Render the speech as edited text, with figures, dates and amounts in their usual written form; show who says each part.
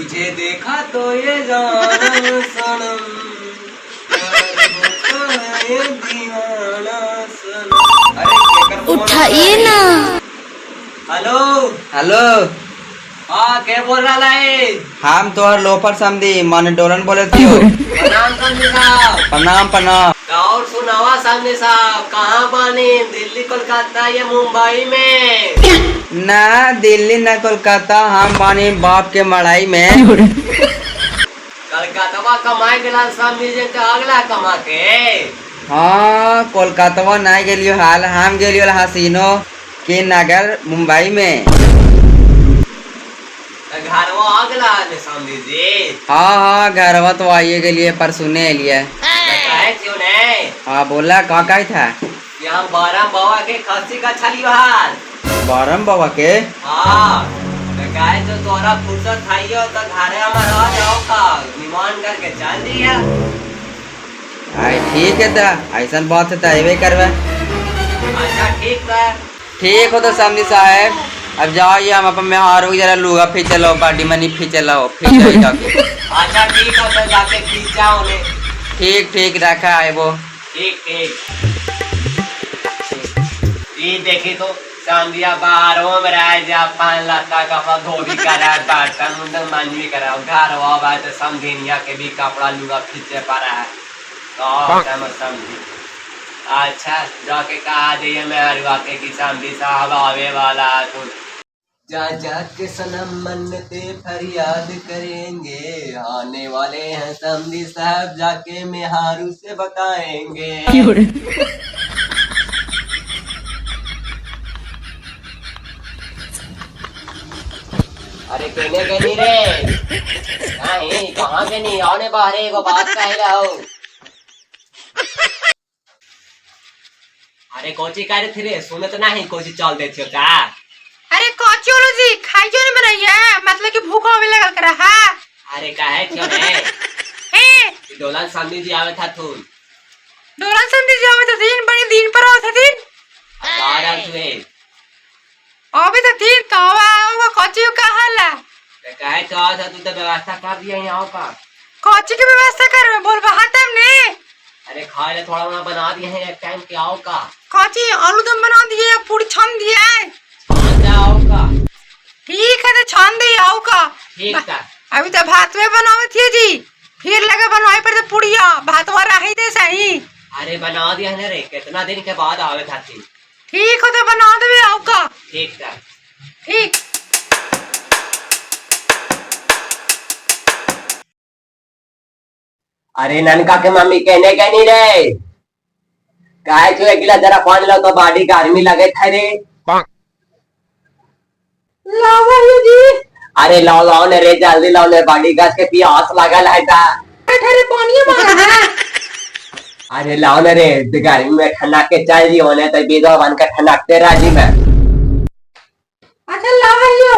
Speaker 1: तुझे देखा तो ये जानम सनम, प्यार होता है ये दीवाना सनम। अरे केकर फोन
Speaker 2: उठाइए ना।
Speaker 1: हेलो।
Speaker 3: हेलो।
Speaker 1: हाँ, के बोल रहा है?
Speaker 3: हम तोहर लोफर समझी माने डोलन बोले थियो।
Speaker 1: प्रणाम समझी साहब।
Speaker 3: प्रणाम प्रणाम।
Speaker 1: और सुनावा सामने साहब, कहाँ बानी? दिल्ली, कोलकाता या मुंबई में?
Speaker 3: ना दिल्ली ना कोलकाता, हम बानी बाप के मड़ाई में।
Speaker 1: कलकत्ता कमाए गेला समझी जे तो अगला कमा के।
Speaker 3: हाँ, कोलकाता ना गेलियो हाल, हम गेलियो हसीनो के नगर मुंबई में।
Speaker 1: घरवा अगला ने समझी जी।
Speaker 3: हाँ हाँ, घरवा तो आइए गेलिए, पर सुने लिए।
Speaker 1: कहे क्यों नहीं?
Speaker 3: हाँ बोला, कहाँ का था?
Speaker 1: कि हम बारह बाबा के खसी का छलियो हाल।
Speaker 3: बारम बाबा के?
Speaker 1: हाँ, तो कहे जो तोरा फुर्सत थाइयो तो घरे हमार आ जाओ का निमान करके चल दिया।
Speaker 3: आई ठीक है ता, ऐसा बात है तो अबे करवे।
Speaker 1: अच्छा ठीक है।
Speaker 3: ठीक हो तो समझी साहब, अब जाओ ये हम अपन में हारू जरा लुगा फीचलो बाडी मनी फीचलो फीचो जाके।
Speaker 1: अच्छा ठीक है, तो जाके खींचा उन्हें।
Speaker 3: ठीक ठीक, रखा है वो।
Speaker 1: ठीक ठीक। ये देखी तो चांदिया बाहरों में रह जा, पान लत्ता कपड़ा धोबी करा, बर्तन उर्तन मांझी करा, घर हुआ तो समझिनिया के भी कपड़ा लुगा खींचे पड़ा है तो समझ समझी। अच्छा जाके कहा दिए मैं अरुआ के कि समझी साहब आवे वाला है तू जा जा के सनम मन्नते फरियाद करेंगे, आने वाले हैं समधी साहब जाके मेहारू से बताएंगे। अरे कहने के नहीं रे, नहीं कहाँ के नहीं आने बाहर एगो बात कहे रहो। अरे कोची करे थे रे, सुनत नहीं कोची चल दे थियो का?
Speaker 4: अरे कौची बोलो जी, खाई जो नहीं बनाइया, मतलब कि भूख होवे लगल करा हा।
Speaker 1: अरे काहे थियो रे?
Speaker 4: हे।
Speaker 1: डोलन सामने जी आवे था थून।
Speaker 4: डोलन संधि जी आवे दिन, बड़ी दिन पर आवत दिन।
Speaker 1: का रहल तुए?
Speaker 4: आवे तो दिन तो आवा कौची कहाला।
Speaker 1: काहे तो आ था तू तो व्यवस्था कर दिया यहाँ का।
Speaker 4: कौची की व्यवस्था कर बोल बहात हमने।
Speaker 1: अरे खाए ले थोड़ा मोड़ा बना दिए हैं एक टाइम के आओ का।
Speaker 4: कौची आलू दम बना दिए, पूरी छान दिए।
Speaker 1: छान दे आओ का।
Speaker 4: ठीक है तो छान दे आओ का।
Speaker 1: ठीक था।
Speaker 4: अभी तो भात में बनावे थी जी, फिर लगे बनवाए पर तो पूड़िया भातवा रही दे सही।
Speaker 1: अरे बना दिया है रे, कितना दिन के बाद आवे था थी।
Speaker 4: ठीक हो तो बना देवे आओ का।
Speaker 1: ठीक था।
Speaker 4: ठीक।
Speaker 1: अरे ननका के मम्मी कहने के नहीं रे, काहे जो एक गिलास जरा पानी लाओ तो बाड़ी गर्मी लगे थे रे।
Speaker 4: लावा ये जी।
Speaker 1: अरे लाओ लाओ ने रे, जल्दी लाओ ने, बाड़ी गाछ के प्यास लगल है ता।
Speaker 4: ठहरे पानी मांगा है।
Speaker 1: अरे लाओ ने रे, गर्मी में ठंडा के चल जी होने तो बीजो बन के ठंडकते राजी में।
Speaker 4: अच्छा लावा ये